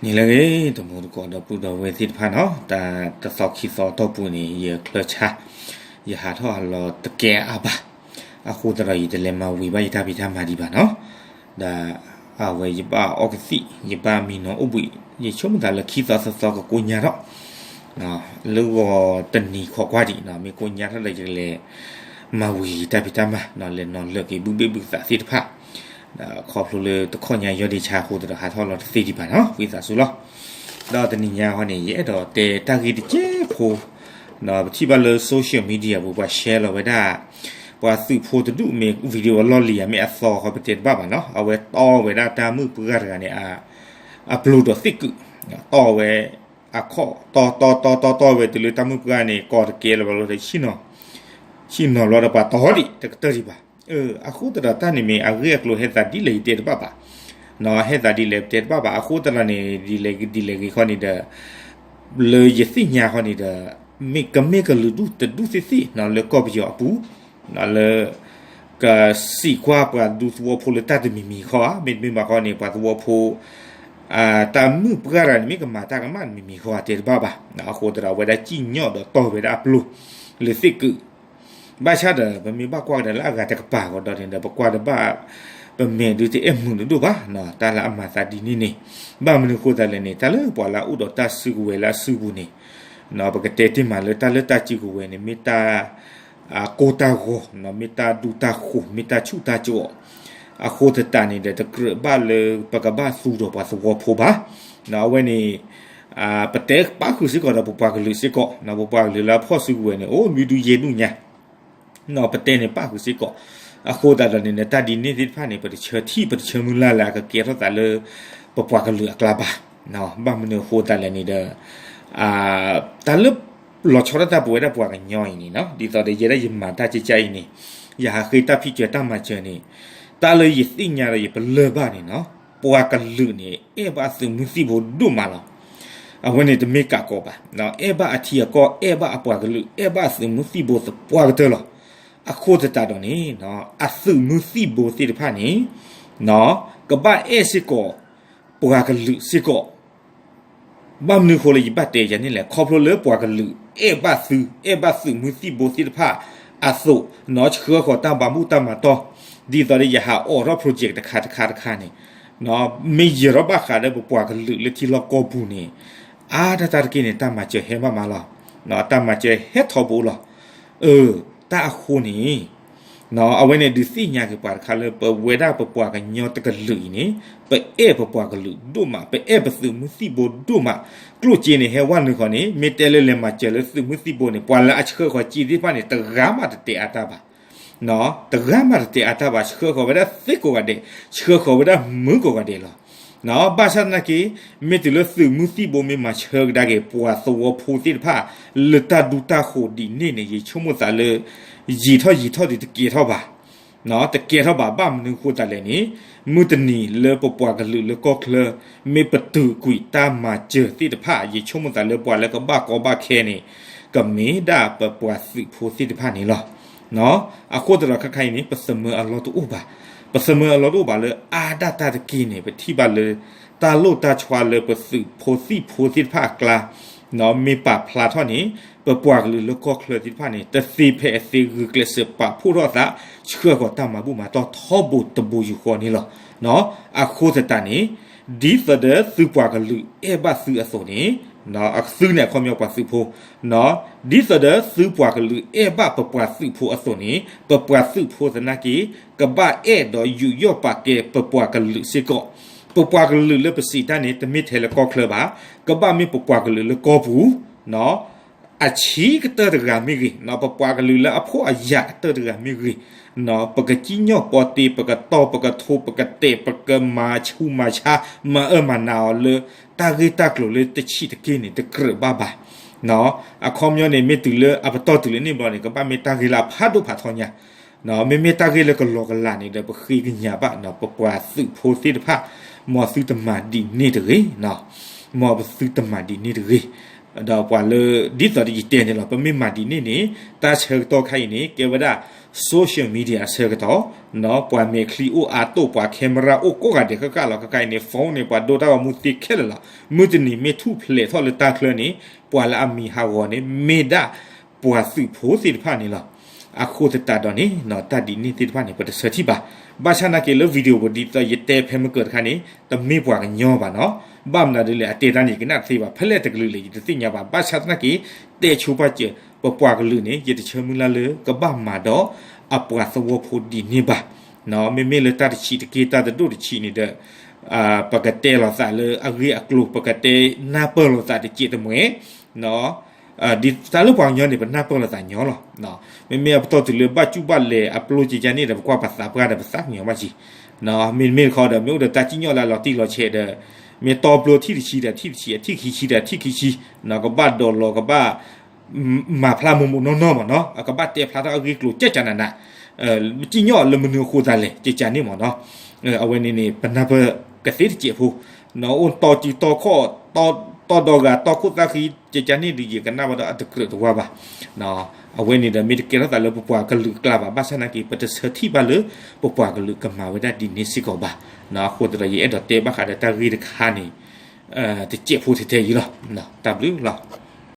နံၤလၢအဂ့ၤ တမူတကိးဒီပုၢ်ဒီဝဲၢ်သ့ၣ်တဖၣ်နီၤ, တၢ်တသီခံသီအတီၢ်ပူၤန့ၣ် ယချၢဆါ, ယဟးထီၣ်ဟးလီၤတကဲအါဘၣ်, အဃိသတးဒီး ယတလဲၤမၤဝံၤဘၣ်ယတၢ်ဖံးတၢ်မၤဒံးဘၣ်နီၤ, ဒီးအဝဲယဘၣ်အီကသံၣ် ယဘၣ်မံနီၤအိၣ်ဘှံး ယဆိကမိၣ်သးလၢခံသီသၢသီကကိညါထီၣ် လၢဂီၤတနံၤခိးကွၢ်ဒံးနီၤ, မ့ၢ်ကိညါထီၣ်ဒီး ယကလဲၤမၤဝံၤယတၢ်ဖံးတၢ်မၤနီၤ, လဲၤနီၤလၢာ်က့ၤဘုၣ်ဘ့ၣ်ဘုၣ်သးသ့ၣ်တဖၣ်, ဒီးခီဖျိလၢတခီညါယီၢ်ဒ့ဆါအဃိသတးဒီး ဟးထီၣ်လီၤတသ့ဒံးဘၣ်နီၤ, ဝံသးစူၤလီၤ. ဒီးတနံၤညါဃီန့ၣ် ယအဲၣ်ဒိးတဲတၢ်ဂ့ၢ်တကဲးဖိ, ဒီးပထံၣ်ဘၣ်လၢ social media ပူၤ ပှၤ share လီၤဝဲဒၣ် ပှၤသုးဖိတဒူၣ်မ့ၢ် video အလီၢ်လံၤဧါ မ့ၢ်အသီဃီပတဲတဘၣ်ဘၣ်နီၤ, အဝဲတီဝဲဒၣ်တၢ်မုၣ်ပှၢ်တဂၤန့ၣ် အပျိဒီးသ့ၣ်ကုာ်, တီဝဲ အခီၣ်တီတီတီတီတီဝဲတုၤလၢတၢ်မုၣ်ပှၢ်န့ၣ် ကိးတကဲလၢၤဘၣ်လီၤဒီး ဆ့ၣ်နီၤဘျီဒီးပှၤတီဒံး တကတၢၢ်ဒံးဘၣ်. အဃိသတးဒီးတၢ်န့ၣ်မ့ၢ်အဂ့ၢ်အကျိၤဟဲသးဒ်လဲၣ်ယတဲတဘၣ်ဘၣ်, ဟဲသးဒ်လဲၣ်ပတဲတဘၣ်ဘၣ်, အဃိသတးဒီးန့ၣ် ဒ်လဲၣ်ဒ်လဲၣ်ဂ့ၤခီန့ၣ်ဒီး လၢယသ့ၣ်ညါဃီန့ၣ်ဒီး မ့ၢ်ကမ့ၢ်ကလုာ်ဒူၣ်တဒူၣ်သ့ၣ်သ့ၣ်နီၤ လၢကီၢ်ပယီၤအပူၤ လၢ ကစံးကွၢ်ပှၤဒူသဝီဖိလၢတၢ်တမံၤမံၤဃီဧါ, မ့တမ့ၢ်ဘၣ်ဃီန့ၣ် ပှၤသဝီဖိ တၢ်မုၣ်ပှၢ်တဂၤန့ၣ် မ့ၢ်ကမၤတၢ်ကမၣ်တမံၤမံၤဃီဧါ တဲတဘၣ်ဘၣ်. အဃိသတးဒီးအဝဲဒၣ်စံၣ်ညီၣ်ဒီးတီၢ်ဝဲဒၣ်အပျိလၢသ့ၣ်ကုာ် ဘၣ်ဆၣ်ဒီး ပမ့ၢ်ဘၣ်ကွၢ်ကဒါလၢအဂၤတကပၤဃီဒီးန့ၣ်ဒီး ပကွၢ်တဘၣ် ပမဲာ်ဒုးတအဲၣ်မုာ်တဒိၣ်ဘၣ်, တၢ်လၢအမၤသးဒ်န့ၣ်န့ၣ် ဘၣ်မနုၤအဃိသတးလဲၣ်န့ၣ် တၢ်လၢပှၤလၢအအိၣ်ဒီးတၢ်စုကဝဲၤလၢအစုပူၤန့ၣ် ပကတဲတ့ၢ်မးလၢတၢ်လၢတၢ်စုကဝဲၤန့ၣ် မ့ၢ်တၢ် ကိၢ်တၢ်ဂီၤ, မ့ၢ်တၢ်ဒူတၢ်ဃိၤ, မ့ၢ်တၢ်ဆူၣ်တၢ်ကၠီၤ, အဃိသတးန့ၣ်ဒီး တကြၢးဘၣ်လၢပကဘၣ်သူဒီးပှၤသဝီဖိဘၣ်. အဝဲန့ၣ် ပတဲပၣ်ဃုာ်စ့ၢ်ကီးဒီးပပှၤကလုာ်စ့ၢ်ကီး, ပပှၤကလုာ်လၢအဖီၣ်စုကဝဲၤန့ၣ် အိၣ်လွံၢ်ဒူၣ်ယဲၢ်ဒူၣ်ညါ ပတဲန့ၣ်ပၣ်ဃုာ်စ့ၢ်ကီး, အဃိသတးဒီးန့ၣ် တၢ်ဒ်န့ၣ်သ့ၣ်တဖၣ်န့ၣ် ပတဆၢထံၣ်ပတဆၢမုၢ်လၢ်လၢအကကဲထီၣ်သးလၢ ပပှၤကလုာ်အကျါဘၣ်. ဘၣ်မနုၤအဃိသတးလဲၣ်န့ၣ်ဒီး တၢ်လၢ လီၤဆီဒၣ်တၢ်ပဝဲဒၣ်ပှၤကညီအံၤန့ၣ်နီၤ, ဒ်သိးဒီးယဲဒၣ်ယမၤတၢ်ကကါအံၤန့ၣ် ယဟးဃ့တၢ်ဖံးစၢၤတၢ်မၤစၢၤန့ၣ် တၢ်လၢယသ့ၣ်ညါဒီးယပလၢၢ်ဘၣ်န့ၣ်နီၤ, ပှၤကလုာ်န့ၣ် အဲၣ်ဘၣ်သုးမုၢ်သံၣ်ဘိဒိၣ်မးလီၤ. အဝဲန့ၣ်တမ့ၢ်ကးကီးဘၣ်, အဲၣ်ဘၣ်အထံအကီၢ်, အဲၣ်ဘၣ်အပှၤကလုာ်, အဲၣ်ဘၣ်အသုးမုၢ်သံၣ်ဘိသပှၢ်ကတၢၢ်လီၤ. အဃိသတးဒီးန့ၣ် အသုးမုၢ်သံၣ်ဘိသ့ၣ်တဖၣ်န့ၣ် ကဘၣ်အဲၣ်စ့ၢ်ကီး ပှၤကလုာ်စ့ၢ်ကီး ဘၣ်မနုၤအဃိလၢယဘၣ်တဲယၤန့ၣ်လဲၣ်, ခီဖျိလၢပှၤကလုာ်အဲၣ်ဘၣ်သု, အဲၣ်ဘၣ်သုးမုၢ်သံၣ်ဘိသ့ၣ်တဖၣ်အသိး, နီၢ်ဆှၢဃီၤတၢ်ဘၣ်မူတၢ်မၤတီၢ်, ဒ်သိးဒီးယဟးအိးထီၣ် project တခါတခါတခါန့ၣ်, မ့ၢ်ယဲၤထီၣ်ဘၣ်ဃးဒီးပပှၤကလုာ်လၢထံလီၢ်ကီၢ်ပူၤန့ၣ်, အါတၢ်တၢ်တက့ၢ်န့ၣ် တၢ်မၤစၢၤဟဲမးမးလီၤ. တၢ်မၤစၢၤဟဲထီဘိလီၤ. အၢ, တၢ်အဃိန့ၣ် အဝဲန့ၣ်ဒုးသ့ၣ်ညါက့ၤပှၤတခါလၢ ပဝဲဒၣ်ပပှၤကညီတကလုာ်အံၤန့ၣ် ပအဲၣ်ပပှၤကလုာ်ဒိၣ်မး, ပအဲၣ်ပသုးမုၢ်သံၣ်ဘိဒိၣ်မး, ကျိၣ်စ့န့ၣ် ဟဲဝဲနုာ်ဃီန့ၣ် မ့ၢ်တဲလၢလဲၤမၤစၢၤလၢသုးမုၢ်သံၣ်ဘိန့ၣ် ပှၤလၢအဆှၢဃီၤစ့သ့ၣ်တဖၣ်န့ၣ် တဂၤမးတတဲအါတၢ်ဘၣ်. တဂၤမးတတဲအါတၢ်ဘၣ်, ဆှၢဃီၤဝဲဒၣ်သ့ကိးဂၤဒဲး, ဆှၢဃီၤဝဲဒၣ်မုၢ်ကိးဂၤဒဲးလီၤ. ဘၣ်ဆၣ်သနာ်က့ မ့ၢ်တုၤလၢသုးမုၢ်သံၣ်ဘိမ့ၢ်မၤဆၢကဒါက့ၤ ပှၤသဝီဖိသ့ၣ်တဖၣ် လၢတၢ်ဒူတၢ်ဃိၤဒ်န့ၣ်န့ၣ် ယဆိကမိၣ်သးလၢ ယံာ်ထီၣ်ယံာ်ထီၣ်ဒီးတကဲထီၣ်ဘၣ် တကဲထီၣ်ဘၣ်. ဘၣ်မနုၤအဃိသတးလဲၣ်န့ၣ် မုၢ်တနံၤလၢပပှၤကလုာ်လၢကီၢ်ချၢ မ့ၢ်ပတုာ်ကွံာ်တၢ်မၤစၢၤသ့ၣ်တဖၣ် ယဆိကမိၣ်သးလၢပှၤလၢကဘၣ်ကီဘၣ်ခဲန့ၣ် ကမ့ၢ်ဒၣ်ပပှၤသုးဖိသ့ၣ်တဖၣ်န့ၣ်လီၤ. အဃိသတးဒီးခဲခါအံၤန့ၣ် ပသမၢအလီၢ်တအိၣ်ဘၣ်, ပသမၢအလီၢ်တအိၣ်ဘၣ်လၢအါဒၣ်တၢ်တက့ၢ်န့ၣ် ပထံၣ်ဘၣ်လၢ တၢ်လိၣ်တၢ်ဆှါလၢပသုးဖိသံၣ်ဖိသ့ၣ်တဖၣ်အကျါ မ့ၢ်ပာ်ဖျါထီၣ်န့ၣ် ပပှၤကလုာ်လၢကီၢ်ချၢသ့ၣ်တဖၣ်န့ၣ် တသ့ဖဲအသ့ ဂုာ်ကျဲးစၢးပာ်ဖှိၣ်ထီၣ်သး ဆှၢဃီၤတၢ်မၤဘူၣ်မၤတီၢ်ထီဘိတဘိယူၢ်ဃီန့ၣ်လီၤ. အဃိသတးန့ၣ် ဒ်သိးဒီးသုပှၤကလုာ်အဲၣ်ဘၣ်သုအသိးန့ၣ်, သုန့ၣ်အခီပညီပှၤသုးဖိ, ဒ်သိးဒီးသုပှၤကလုာ်အဲၣ်ဘၣ်ပပှၤသုးဖိအသိးန့ၣ် ပပှၤသုးဖိသနာ်က့ ကဘၣ်အဲၣ်ဒိးယူးယီၣ်ပာ်ကဲပပှၤကလုာ်စ့ၢ်ကီး. ပပှၤကလုာ်လၢပစံးတၢ်န့ၣ် တမ့ၢ်ထဲလၢကီၢ်ချၢဘၣ်, ကဘၣ်မ့ၢ်ပပှၤကလုာ်လၢကီၢ်ပူၤ အဆံးကတၢၢ်တဂၤမ့ၢ်ဂ့ၤ, ပပှၤကလုာ်လၢအဖှီၣ်အယာ်ကတၢၢ်တဂၤမ့ၢ်ဂ့ၤ, ပကစံၣ်ညီၣ်ပီတ့ ပကတီၢ် ပကထိ ပကတဲာ် ပကမၤဆူးမၤဆါ မၤအၢမၤနးအီၤလၢ တၢ်ဂ့ၢ်တၢ်ကျိၤလၢတဆံးတက့ၢ်န့ၣ် တကြၢးဘၣ်ဘၣ်. အခီပညီန့ၣ် မ့ၢ်တုၤလၢအပတီၢ်တုၤလၢန့ၣ်ဘျီန့ၣ် ကဘၣ်မ့ၢ်တၢ်ဂ့ၢ်လၢအဖးဒိၣ်ဖးထီညါ မ့မ့ၢ်တၢ်ဂ့ၢ်လၢကလီကလးန့ၣ်ဒီး ပဃ့ကညးဘၣ် ပပှၤသုးဖိသ့ၣ်တဖၣ်, မ်သုတမၤဒ်န့ၣ်တဂ့ၤ, မ်ပသုတမၤဒ်န့ၣ်တဂ့ၤ. ဒီးပှၤလၢ ဒ်သိးယတဲန့ၣ်လီၤ, ပမ့ၢ်မၤဒ်န့ၣ်န့ၣ် တၢ်ဆၢကတီၢ်ခါအံၤန့ၣ် ကဲဝဲဒၣ် social media အဆၢကတီၢ်, ပှၤမဲာ်ချံအိၣ်အါတိၢ် ပှၤ camera အိၣ်ကိးဂၤဒဲး ကကၢ်လီၤကကါအံၤန့ၣ် phone န့ၣ် ပှၤဒိတၢ်ဂီၤမူသ့ခဲလၢာ်လီၤ. မုၢ်တနံၤမ့ၢ်ထူၣ်ဖျဲးထီၣ်လၢတၢ်ချၢန့ၣ် ပှၤလၢအမံၤဟးဂီၤန့ၣ် မ့ၢ်ဒၣ်ပှၤသုးဖိသ့ၣ်တဖၣ်န့ၣ်လီၤ. အဃိသတးဒီးန့ၣ် တၢ်ဒ်န့ၣ်သ့ၣ်တဖၣ်န့ၣ် ပတဆၢထံၣ်ဘၣ်. ဘၣ်ဆၣ်နာ်က့လၢ video ပူၤဒ်သိးယတဲဖဲမုၢ်ကၢၤတခါန့ၣ် တမ့ၢ်ပှၤကညီဘၣ်နီၤ. ဘၣ်မနုၤဒ်လဲၣ် အတဲတၢ်န့ၣ် ယကနၣ်တသ့ဘၣ်, ဖဲလဲၣ်တကလုာ်လဲၣ် ယတသ့ၣ်ညါဘၣ်. ဘၣ်ဆၣ်သနာ်က့ တဲဆိပာ်စၢၤ ပပှၤကလုာ်န့ၣ် ယတဆၢမုၢ်လၢ်လၢကဘၣ်မၤဒီးအပှၤသဝီဖိဒ်န့ၣ်ဘၣ်. မ့မ့ၢ်လၢတၢ်တဆံးတက့ၢ်တၢ်တဒိၣ်တဆံးန့ၣ်ဒီး ပကတဲလိာ်သးလၢအဂ့ၢ်အကျိၤ ပကတဲနၢ်ပၢၢ်လိာ်သးတစဲးတမှဲၤ ဒ်တၢ်လၢပှၤကညီန့ၣ် ပနၢ်ပၢၢ်လိာ်သးညီလီၤ. မ့မ့ၢ်အပတီၢ်တုၤလၢဘၣ်ကူၣ်ဘၣ်လဲၤအပျိကကါန့ၣ်ဒီး ပကွၢ်ပသးပှၢ်ဒီးပသးကညီၤဘၣ်က့ၤ, မ့တမ့ၢ်တခီဒီး မ့ၢ်အိၣ်ဒီးတၢ်စံၣ်ညီၣ်လၢအလီၤတံၢ်လီၤဆဲးဒီး မ့ၢ်တီပျိထံၣ်တဆံဒီးထံၣ်တဆံ အထံၣ်ခံဆံဒီးထံၣ်ခံဆံ, ကဘၣ်ဒိးလီၤ ကဘၣ် မၤဖျါမိၢ်မိၢ်နီၢ်နီၢ်မ့ၢ်နီၤ, အကဘၣ်တဲဖျါထီၣ်အဂ့ၢ်ကျိၤကကနးနး, စံၣ်ညီၣ်လၢမနုၤအဃိသတးလဲၣ် ကကါန့ၣ်မ့ၢ်နီၤ. အဝဲန့ၣ်န့ၣ် ပနၢ်ပၢၢ်ကသ့တစဲးဖိ, အိၣ်တီစုတီခီၣ်, တီဒီဂၤ တီခိၣ်သၣ်ဃံ ကကါန့ၣ်ဒီး ယကနၣ်ဘၣ်ဒီးအတကြၢးတဝါဘၣ်. အဝဲန့ၣ်ဒီး မ့ၢ်တကဲထီၣ်သးလၢပပှၤကလုာ်အကျါဘၣ်, ဘၣ်ဆၣ်နာ်က့ ပတဆၢထံၣ်ဘၣ်လၢ ပပှၤကလုာ်ကမၤဝဲဒၣ်ဒ်န့ၣ်စ့ၢ်ကီးဘၣ်. အဃိသတးဒီး ယအဲၣ်ဒိးတဲဘၣ်ဃးဒီးတၢ်ဂ့ၢ်တခါန့ၣ် တစဲးဖိထဲထဲအံၤလီၤ. တၢ်ဘျုးလီၤ.